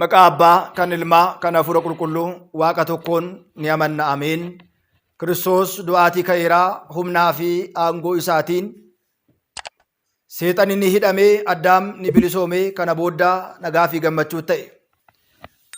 Maqaa Abbaa, kan Ilmaa, kan Hafuura Qulqulluu, Waaqa tokkoon ni amanna. Ameen. Kiristoos du'aatii ka'eera, humnaa fi aangoo isaatiin seexanni ni hidhame, Addaam ni bilisoome, kana booda nagaa fi gammachuu ta'e.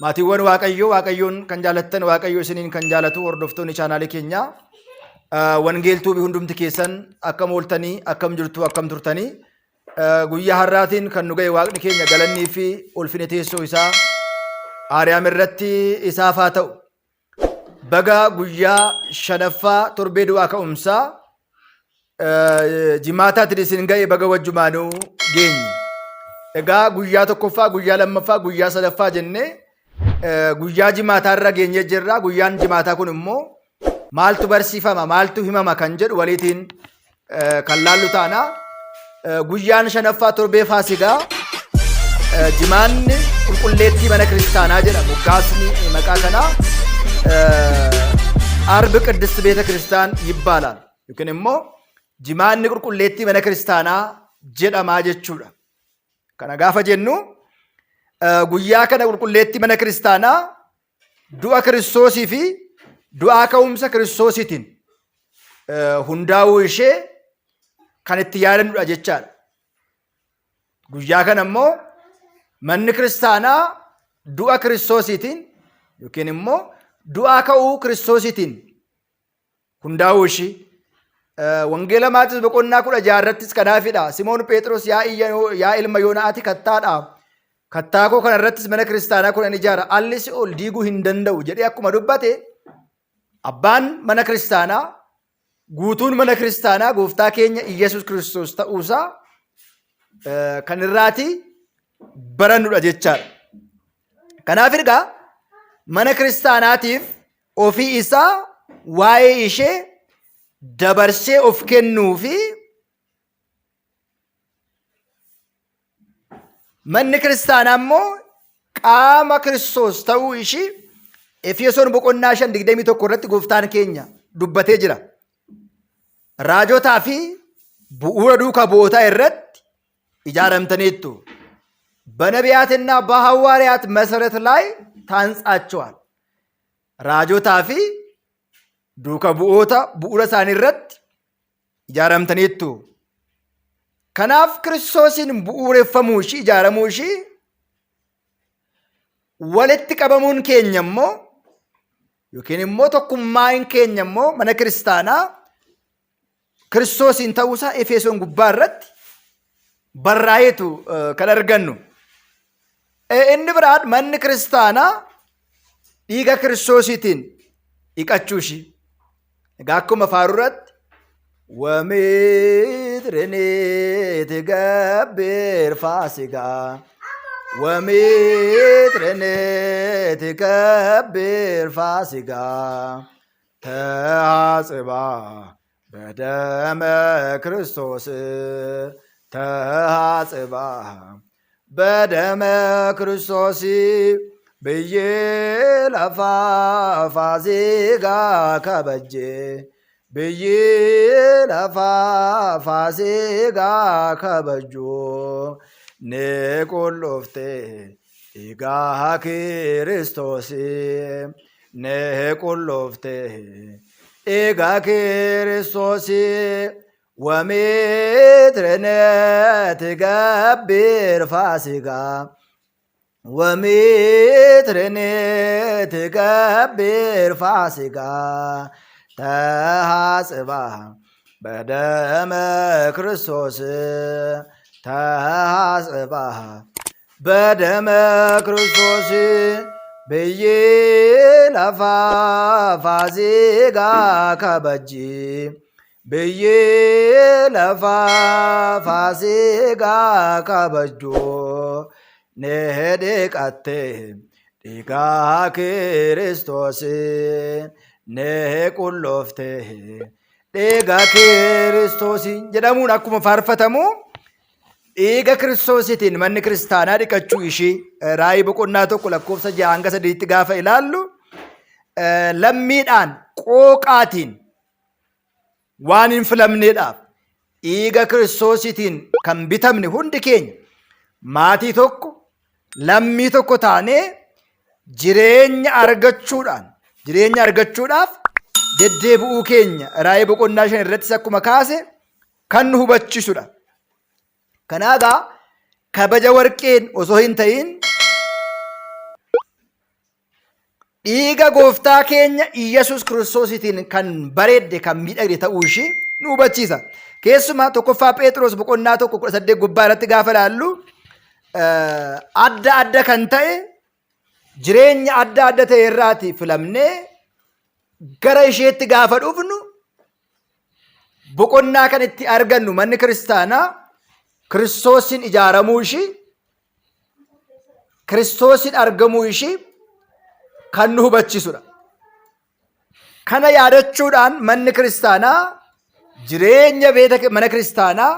Maatiiwwan Waaqayyoo, Waaqayyoon kan jaalattan, Waaqayyo isiniin kan jaalatu, hordoftoonni chaanaalii keenyaa, Wangeel Tuubii hundumti keessan akkam ooltanii, akkam jirtu, akkam turtanii? Guyyaa har'aatiin kan nu ga'e Waaqni keenya galannii fi ulfini teessoo isaa Aariyaam irratti isaaf haa ta'u. Baga guyyaa shanaffaa torbee du'aa ka'umsaa jimaataatiin isin ga'e baga wajjumaanuu geenye. Egaa guyyaa tokkoffaa, guyyaa lammaffaa, guyyaa sadaffaa jennee guyyaa jimaataa irra geenyee jirra. Guyyaan jimaataa kun immoo maaltu barsiifama, maaltu himama kan jedhu waliitiin kan laallu taana. Guyyaan shanaffaa torbee Faasigaa jimaanni qulqulleettii mana kiristaanaa jedha moggaasni maqaa kanaa Arbi Qiddist Beeta Kiristaan ይባላል yookiin immoo jimaanni qulqulleettii mana kiristaanaa jedhamaa jechuudha. Kana gaafa jennu guyyaa kana qulqulleettii mana kiristaanaa du'a Kiristoosii fi du'aa ka'umsa Kiristoosiitiin hundaa'uu ishee kan itti yaadannudha jechaadha. Guyyaa kana immoo manni kiristaanaa du'a Kiristoosiitiin yookiin immoo du'aa ka'uu Kiristoosiitiin hundaa'uu ishii. Wangeela Maatiyoos boqonnaa 16 irrattis kanaafidha. Simoon Phexros yaa ilma Yoonaa ati kattaadha. Kattaa koo kana irrattis mana kiristaanaa koo nan ijaara. Alli si'ool diiguu hin danda'u jedhee akkuma dubbate abbaan mana kiristaanaa guutuun mana kiristaanaa gooftaa keenya Iyyasuus Kiristoos ta'uusaa kan irraati barannudha jechaadha. Kanaaf egaa mana kiristaanaatiif ofii isaa waa'ee ishee dabarsee of kennuu fi manni kiristaanaa immoo qaama Kiristoos ta'uu ishii Efesoon boqonnaa 5 21 irratti gooftaan keenya dubbatee jira. Raajotaa fi bu'uura duuka bu'ootaa irratti ijaaramtaniittu. በነቢያትና በሐዋርያት መሰረት ላይ ታንጻቸዋል። Raajotaa fi duuka bu'oota bu'uura isaanii irratti ijaaramtaniittu. Kanaaf Kiristoosiin bu'uureffamuu ishii ijaaramuu ishii walitti qabamuun keenya immoo yookiin immoo tokkummaan keenya immoo mana kiristaanaa Kiristoosiin ta'uusaa Efesoon gubbaa irratti barraa'eetu kan argannu. Inni biraan manni kiristaanaa dhiiga Kiristoosiitiin dhiqachuu ishii. Egaa akkuma faaruu irratti wamitrineeti gabbeer faasigaa wamitrineeti gabbeer faasigaa ተሐጽባ በደመ ክርስቶስ ተሐጽባ በደመ ክርስቶስ ብዬ ለፋ ፋሲካ ከበጄ ብዬ ለፋ ፋሲካ ከበጆ ንቁሎፍቴ dhiigaa Kiristoosii nee qulloofte dhiiga Kiristoosii wamitirene tigabbir faasigaa wamitirene tigabbir faasigaa ተሐጽባ በደመ ክርስቶስ ተሐጽባ በደመ ክርስቶስ ብዬ ለፋ ፋሲካ ከበጂ ብዬ ለፋ ፋሲካ ከበጆ ንህድቀቴ ዲጋ ክርስቶስ ንቁሎፍቴ dhiiga Kiristoosiin jedhamuun akkuma faarfatamu dhiiga Kiristoosiitiin manni kiristaanaa dhiqachuu ishii raayii boqonnaa 1 lakkoofsa 6 hanga 3tti gaafa ilaallu lammiidhaan qooqaatiin waan hin filamneedhaaf dhiiga Kiristoosiitiin kan bitamne hundi keenya maatii tokko lammii tokko taanee jireenya argachuudhaan jireenya argachuudhaaf deddeebi'uu keenya raa'ii boqonnaa 5 irrattis akkuma kaase kan nu hubachisudha. Kanaagaa kabaja warqeen osoo hin ta'in dhiiga gooftaa keenya Iyyasuus Kiristoosiitiin kan bareedde kan miidhagde ta'uu ishii nu hubachiisa. Keessumaa tokkoffaa Pheexiroos boqonnaa 1:18 gubbaa irratti gaafa ilaallu adda adda kan ta'e jireenya adda adda ta'e irraati filamnee gara isheetti gaafa dhufnu boqonnaa kan itti argannu manni kiristaanaa Kiristoosiin ijaaramuu ishii Kiristoosiin argamuu ishii kan nu hubachisudha. Kana yaadachuudhaan manni kiristaanaa jireenya beeta mana kiristaanaa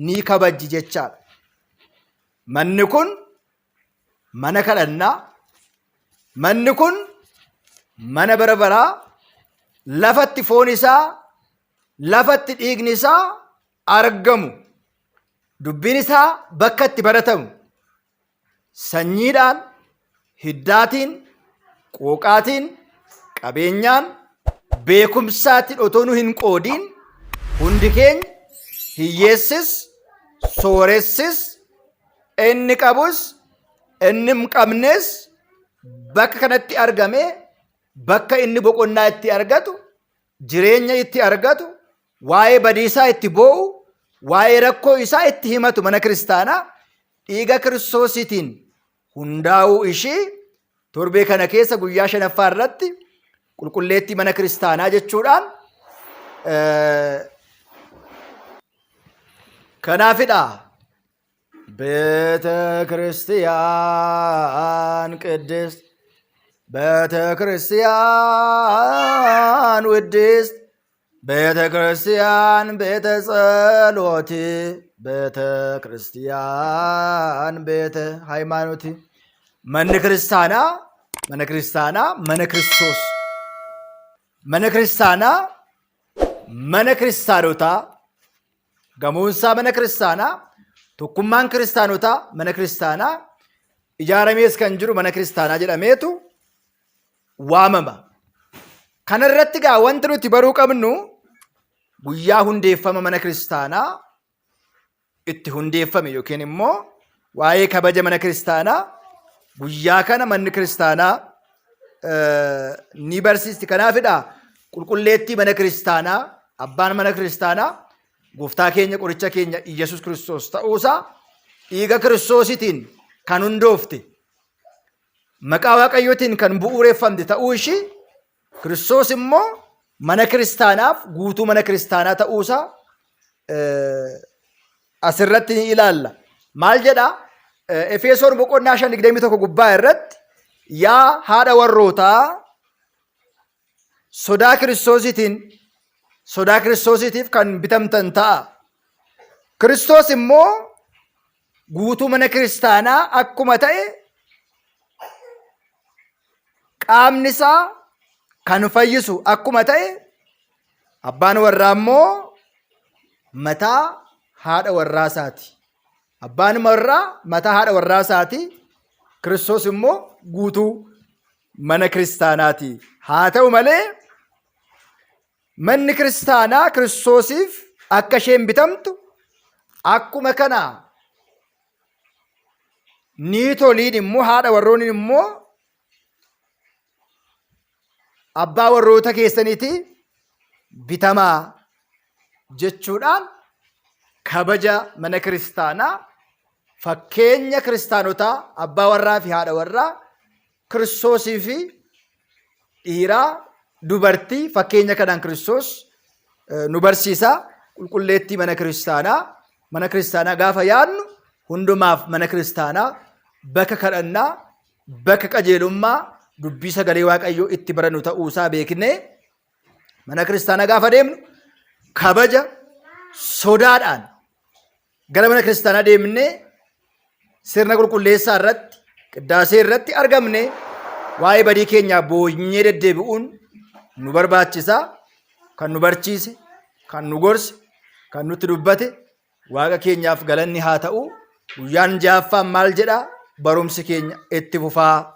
ni kabajji jechaadha. Manni kun mana kadhannaa, manni kun mana bara baraa, lafatti foon isaa, lafatti dhiigni isaa argamu, dubbiin isaa bakka itti baratamu, sanyiidhaan, hiddaatiin, qooqaatiin, qabeenyaan, beekumsaatiin otoo nu hin qoodiin hundi keenya hiyyeessis, sooressis, inni qabus, inni hin qabnes bakka kanatti argamee bakka inni boqonnaa itti argatu, jireenya itti argatu, waa'ee badiisaa itti boo'u, waa'ee rakkoo isaa itti himatu mana kiristaanaa dhiiga Kiristoosiitiin hundaa'uu ishii torbee kana keessa guyyaa shanaffaa irratti qulqulleettii mana kiristaanaa jechuudhaan kanaafidha. ቤተ ክርስቲያን ቅድስት ቤተ ክርስቲያን ውድስት ቤተ ክርስቲያን ቤተ ጸሎት ቤተ ክርስቲያን ቤተ ሃይማኖት Manni kiristaanaa mana kiristaanaa mana Kiristoos mana kiristaanaa mana kiristaanotaa gamoonsaa mana kiristaanaa tokkummaan kiristaanotaa mana kiristaanaa ijaaramees kan jiru mana kiristaanaa jedhameetu waamama. Kana irratti gaa wanti nuti baruu qabnu guyyaa hundeeffama mana kiristaanaa itti hundeeffame yookiin immoo waa'ee kabaja mana kiristaanaa guyyaa kana manni kiristaanaa ni barsiisti. Kanaafidha qulqulleettii mana kiristaanaa abbaan mana kiristaanaa gooftaa keenya qoricha keenya Iyyasuus Kiristoos ta'uusaa dhiiga Kiristoositiin kan hundoofte maqaa Waaqayyootiin kan bu'uureffamte ta'uu ishii Kiristoos immoo mana kiristaanaaf guutuu mana kiristaanaa ta'uusaa asirratti ni ilaalla. Maal jedha? Efesoon boqonnaa 5:21 gubbaa irratti yaa haadha warrootaa sodaa Kiristoosiitiin sodaa Kiristoosiitiif kan bitamtan ta'a. Kiristoos immoo guutuu mana kiristaanaa akkuma ta'e qaamni isaa kan fayyisu akkuma ta'e abbaan warraa immoo mataa haadha warraa isaati. Abbaan warraa mataa haadha warraa isaati. Kiristoos immoo guutuu mana kiristaanaati. Haa ta'u malee Manni kiristaanaa Kiristoosiif akka isheen bitamtu akkuma kana niitoliin immoo haadha warroonni immoo abbaa warroota keessaniiti bitamaa jechuudhaan kabaja mana kiristaanaa fakkeenya kiristaanotaa abbaa warraa fi haadha warraa Kiristoosii fi dhiiraa dubartii fakkeenya kanaan Kiristoos nu barsiisa. Qulqulleettii mana kiristaanaa mana kiristaanaa gaafa yaadnu hundumaaf mana kiristaanaa bakka kadhannaa bakka qajeelummaa dubbii sagalee Waaqayyoo itti barannu ta'uusaa beeknee mana kiristaanaa gaafa deemnu kabaja sodaadhaan gara mana kiristaanaa deemnee sirna qulqulleessaa irratti qiddaasee irratti argamne waa'ee badii keenyaa boonyee deddeebi'uun nu barbaachisa. Kan nu barchiise, kan nu gorse, kan nutti dubbate Waaqa keenyaaf galanni haa ta'u. Guyyaan ja'affaan maal jedha? Barumsi keenya itti fufaa.